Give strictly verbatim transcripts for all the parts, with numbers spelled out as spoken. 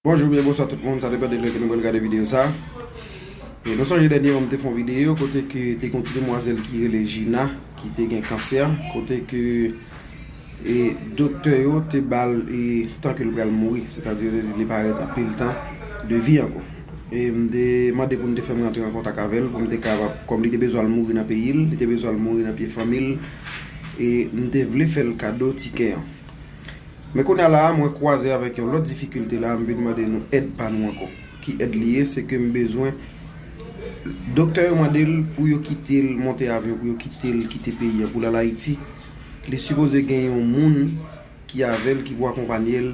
Bonjou oubyen bonswa tout moun, sa depann de lè ke nou pral gade videyo sa. E nou sonje dènyèman m te fè yon videyo kote ke te gen yon ti demwazèl ki rele Gina, ki te gen kansè, kote ke e doktè yo te ba l e tan ke l pral mouri, sètadi yo te di li pa ret anpil tan de vi ankò. E m te mande pou n te fè m rantre an kontak avè l, pou m te kapab, kòm li te bezwen al mouri nan peyi l, li te bezwen al mouri nan pye fanmi l, e m te vle fè l kado tikè an. Men kounye a la a, mwen kwaze avèk yon lòt difikilte la, m vin mande nou èd pa nou ankò. Ki èd li ye? Se ke m bezwen, doktè yo mande l pou yo kite l monte avyon, pou yo kite l kite peyi a, pou l al Ayiti. Li sipoze gen yon moun ki avè l, ki pou akonpanye l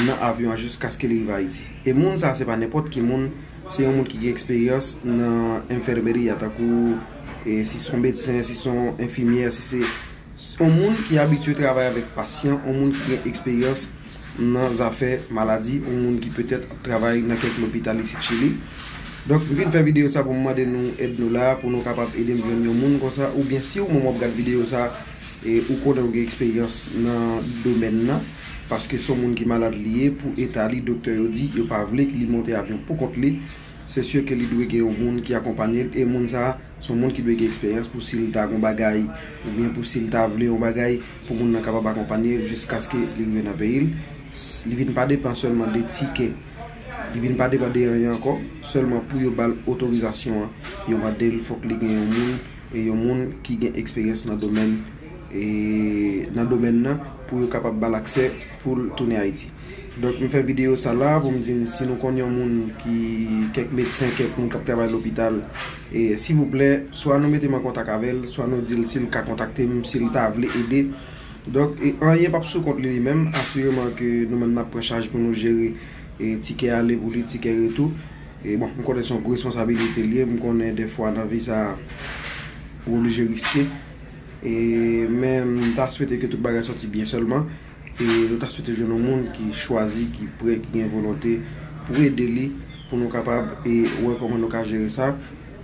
nan avyon an jiskaske li rive Ayiti. E moun sa a, se pa nenpòt ki moun, se yon moun ki gen eksperyans nan enfèmeri a, tankou e, si se yon medsen, si se yon enfimyè, si se yon moun ki abitye travay avèk pasyan, yon moun ki gen eksperyans nan zafè maladi, yon moun ki petèt ap travay nan kèk lopital isit Chili. Donk, m vin fè videyo sa pou m mande nou èd nou la, pou nou kapab ede m jwenn yon moun konsa, oubyen si ou menm w ap gad videyo sa, e ou konnen ou gen eksperyans nan domèn nan, paske se yon moun ki malad li ye, pou eta li, doktè yo di, yo pa vle li monte avyon pou kont li, se si ke li dwe gen yon moun ki akonpanye l, e moun sa a, se yon moun ki dwe gen eksperyans pou si l ta gen yon bagay, oubyen pou si l ta vle yon bagay, pou moun nan kapab akonpanye l jiskaske li rive nan peyi l. S-, li vin pa depann sèlman de tikè. Li vin pa depann de anyen ankò, sèlman pou yo ba l otorizasyon an, yo mande l fòk li gen yon moun, e yon moun ki gen eksperyans nan domèn, e nan domèn nan, pou yo kapab ba l aksè pou l tounen Ayiti. Donk, m fè videyo sa la pou m di n, si nou konn yon moun ki, kèk medsen, kèk moun k ap travay lopital, e, silvouplè, swa nou mete m an kontak avè l, swa nou di l si l ka kontakte m, si l ta vle ede. Donk, e, anyen p ap sou kont li, li menm. Asireman ke nou menm n ap pran chaj pou nou jere, e, tikè ale pou li, tikè retou. E, bon, m konnen se yon gwo responsabilite li ye, m konnen dèfwa nan vi sa, ou oblije riske. E, men m ta swete ke tout bagay sòti byen sèlman. E nou ta swete jwenn yon moun ki chwazi, ki prè, ki gen volonte pou ede li, pou nou kapab e wè kòman nou ka jere sa,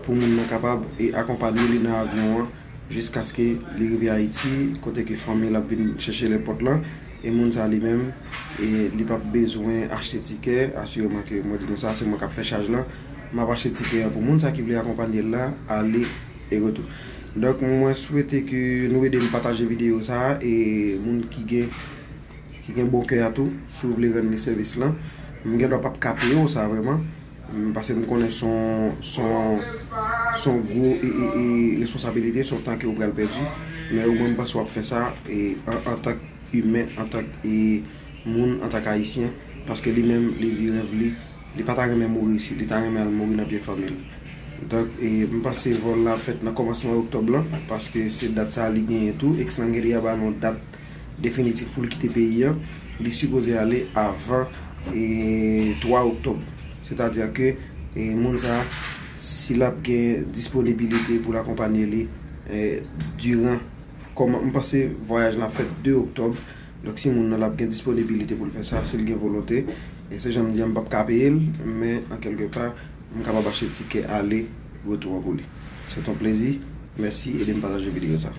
pou moun nan kapab e akonpanye li nan avyon an jiskaske li rive Ayiti, kote ke fanmi l ap vin chèche l èpòt lan. E moun sa li menm, e li p ap bezwen achte tikè, asireman ke mwen di nou sa, se mwen k ap fè chaj lan. M ap achte tikè an pou moun sa ki vle akonpanye l la, ale e retou. Donk, mwen swete ke nou ede m pataje videyo sa a, e moun ki gen, ki gen bon kè a tou, si w vle rann li sèvis lan. M gen dwa p ap ka peye w sa vrèman, m, paske m konnen se yon, se yon, se yon gwo e, e, e responsabilite, se yon tan ke w pral pèdi. Men omwen m panse w ap fè sa, e an, antank imen, antank, e, moun, antank ayisyen, paske li menm, li di rèv li, li pa ta renmen mouri isit, li ta renmen al mouri nan pye fanmi l. Donk, e, m panse vòl la fèt nan kòmansman oktòb lan, paske se dat sa a li genyen tou. Extranjeria ba nou dat definitif pou l kite peyi an. Li sipoze ale avan, e, twa oktòb. Sètadi ke, e, moun sa a, si l ap gen disponibilite pou l akonpanye li, e, diran Kòman, m panse vwayaj lan ap fèt de oktòb. Donk, si moun nan l ap gen disponibilite pou l fè sa, si l gen volonte, e se jan m di an, m p ap ka peye l, men an kèlke pa, m kapab achte tikè ale, retou an pou li. Se t on plezi. Mèsi, ede m pataje videyo sa.